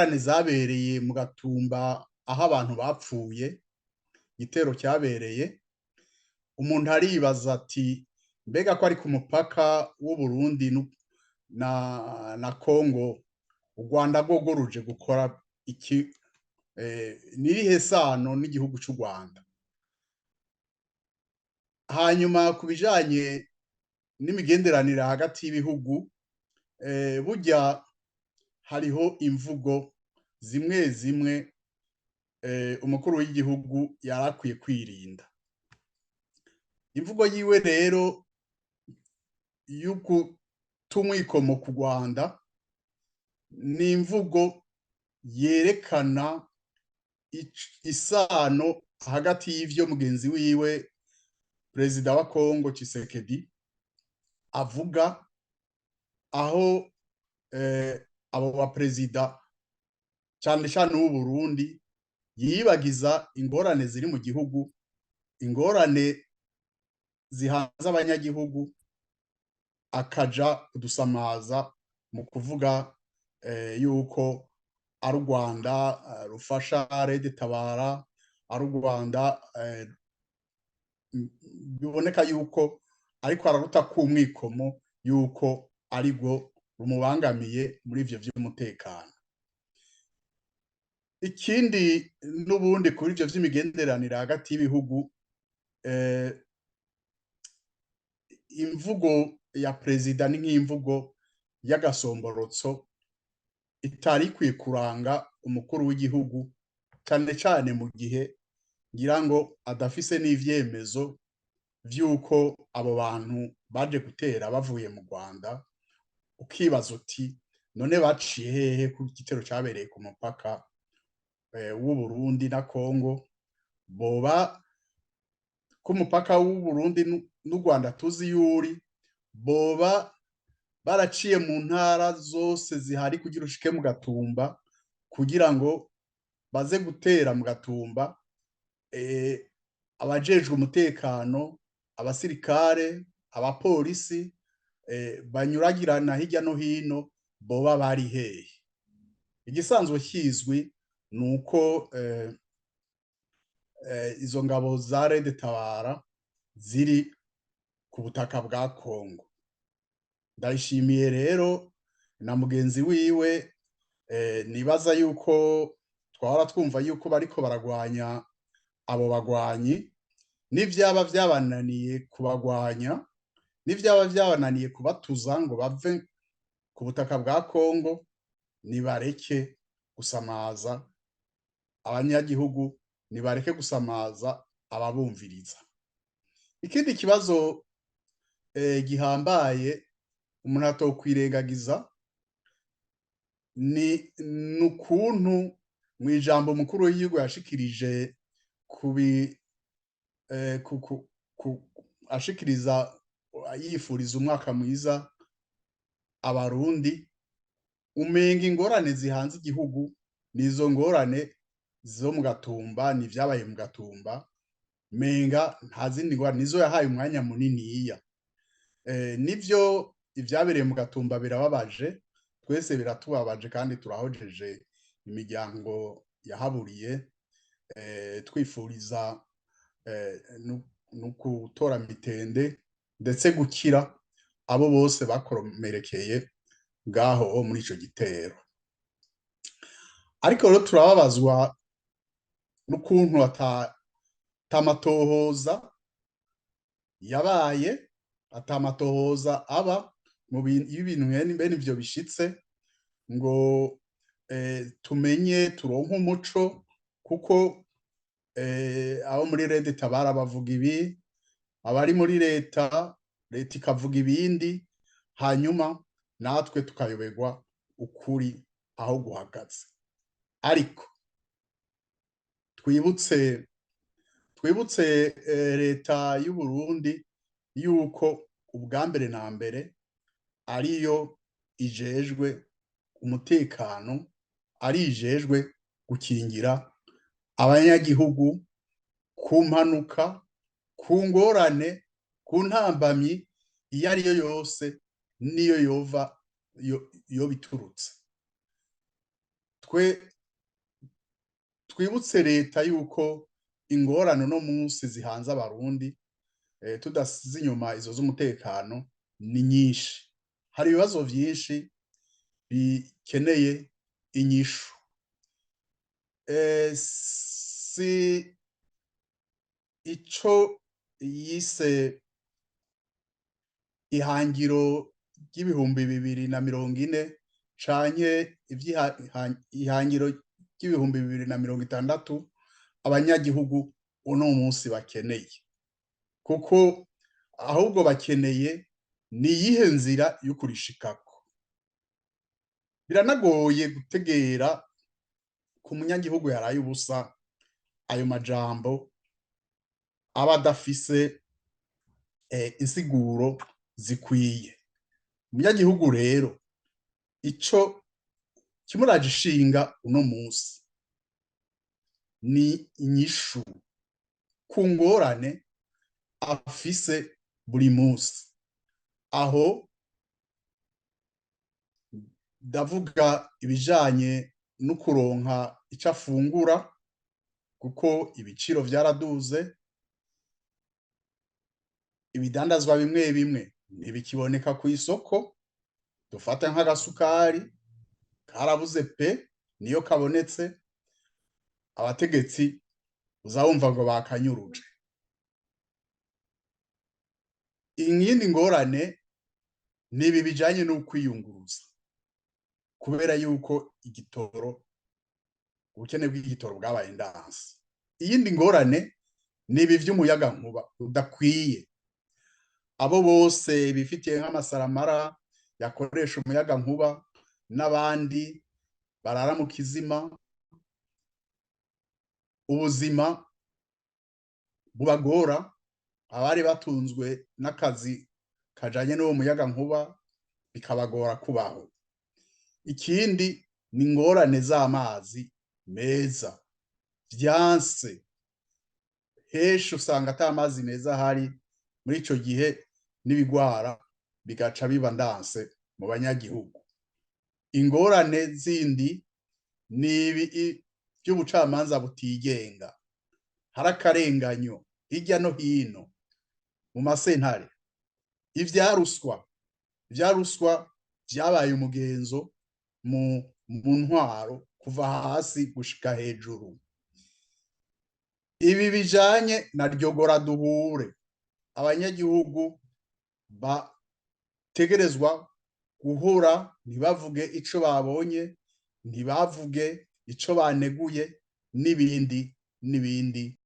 Ingorane zabereye mu Gatumba aho abantu bapfuye, igitero cyabereye, umuntu aribaza ati mbega ko ari ku mupaka w'u Burundi na Kongo, u Rwanda rwogo ruje gukora iki? N'irihe sano n'igihugu c'u Rwanda? Hanyuma ku bijanye n'imigenderanire hagati y'ibihugu, burya hariho imvugo zimwe zimwe umukuru w'igihugu yarakwiye kwirinda. Imvugo yiwe rero y'uguta umwikomo ku Rwanda ni imvugo yerekana isano hagati y'ivyo mugenzi wiwe perezida wa Kongo Tshisekedi avuga, aho abo baperezida, cane cane uw'u Burundi, yibagiza ingorane ziri mu gihugu, ingorane zihanze abanyagihugu, akaja kudusamaza mu kuvuga yuko ari u Rwanda rufasha Red Tabara, ari u Rwanda biboneka yuko ariko araruta kumwikomo yuko aribwo rumubangamiye muri ivyo vy'umutekano. Ikindi n'ubundi kuri ivyo vy'imigenderanire hagati y'ibihugu, imvugo ya perezida ni nk'imvugo y'agasomborotso itari ikwiye kuranga umukuru w'igihugu, cane cane mu gihe ngira ngo adafise n'ivyemezo vy'uko abo bantu baje gutera bavuye mu Rwanda. Ukibaza uti none baciye hehe ku gitero cabereye ku mupaka w'u Burundi na Kongo? Boba ku mupaka w'u Burundi n'u Rwanda tuzi yuri, boba baraciye mu ntara zose zihari kugira ushike mu Gatumba, kugira ngo baze gutera mu Gatumba? Abajejwe umutekano, abasirikare, abapolisi banyuragirana hirya no hino, boba bari hehe? Igisanzwe kizwi ni uko izo ngabo za Red Tabara ziri ku butaka bwa Kongo. Ndayishimiye rero na mugenzi wiwe, nibaza yuko twahora twumva yuko bariko baragwanya abo bagwanyi, n'ivyaba vyabananiye kubagwanya, n'ivyaba vyabananiye kubatuza ngo bave ku butaka bwa Kongo, nibareke gusamaza abanyagihugu, nibareke gusamaza ababumviriza. Ikindi kibazo gihambaye umuntu atokwirengagiza ni nukuntu mu ijambo mukuru w'igihugu yashikirije kubi ku, ku, ku, ashikiriza yifuriza umwaka mwiza Abarundi, umenga ingorane zihanze igihugu nizo ngorane zo mu Gatumba, ni vyabaye mu Gatumba, menga nta zindi ngorane, nizo yahaye umwanya muniniya. Nivyo, ivyabereye mu Gatumba birababaje, twese biratubabaje, kandi turahojeje imiryango yahaburiye, twifuriza no gutora mitende ndetse gukira abo bose bakomerekeye ngaho muri ico gitero. Ariko rero turababazwa n'ukuntu atamatohoza yabaye, atamatohoza aba mu iyo ibintu bene ivyo bishitse, ngo tumenye, turonke umuco, kuko abo muri Red Tabara bavuga ibi, abari muri leta, leta ikavuga ibindi, hanyuma natwe tukayoberwa ukuri aho guhagaze. Ariko twibutse leta y'u Burundi yuko ubwa mbere na mbere ariyo ijejwe umutekano, ari ijejwe gukingira abanyagihugu ku mpanuka, ku ngorane, ku ntambamyi iyo ariyo yose niyo yova yo biturutse. Twe twibutse leta yuko ingorane uno munsi zihanze Abarundi, tudasize inyuma izo z'umutekano, ni nyinshi. Hari ibibazo vyinshi bikeneye inyishu. Si ico yise ihangiro ry'2040 canke ihangiro ry'2060 abanyagihugu uno munsi bakeneye, kuko ahubwo bakeneye ni iyihe nzira yo kurishikako. Biranagoye gutegera ku munyagihugu yaraye ubusa ayo majambo aba adafise insiguro zikwiye. Umunyagihugu rero, ico kimuraje ishinga uno munsi ni inyishu ku ngorane afise buri munsi. Aho ndavuga ibijanye no kuronka ico afungura, kuko ibiciro vyaraduze, ibidandazwa bimwe bimwe ntibikiboneka kw'isoko. Dufate nk'agasukari, karabuze pe! Niyo kabonetse, abategetsi uzawumva ngo bakanyuruje. Iyindi ngorane ni ibi bijanye n'ukwiyunguruza, kubera yuko igitoro, ubukene bw'igitoro bwabaye ndanse. Iyindi ngorane ni ibi vy'umuyagankuba udakwiye. Abo bose bifitiye nk'amasaramara yakoresha umuyagankuba n'abandi barara mu kizima, ubuzima bubagora. Abari batunzwe n'akazi kajanye n'uwo muyagankuba bikabagora kubaho. Ikindi ni ingorane z'amazi meza vyanse. Henshi usanga ata mazi meza ahari. Muri ico gihe n'ibigwara bigaca biba ndanse mu banyagihugu. Ingorane zindi ni ibi vy'ubucamanza butigenga. Hari akarenganyo hirya no hino mu masentare. Ivya ruswa vyabaye umugenzo mu ntwaro kuva hasi gushika hejuru. Ibi bijanye na ryogora duhure, abanyagihugu bategerezwa guhura ntibavuge ico babonye, ntibavuge ico baneguye, n'ibindi n'ibindi.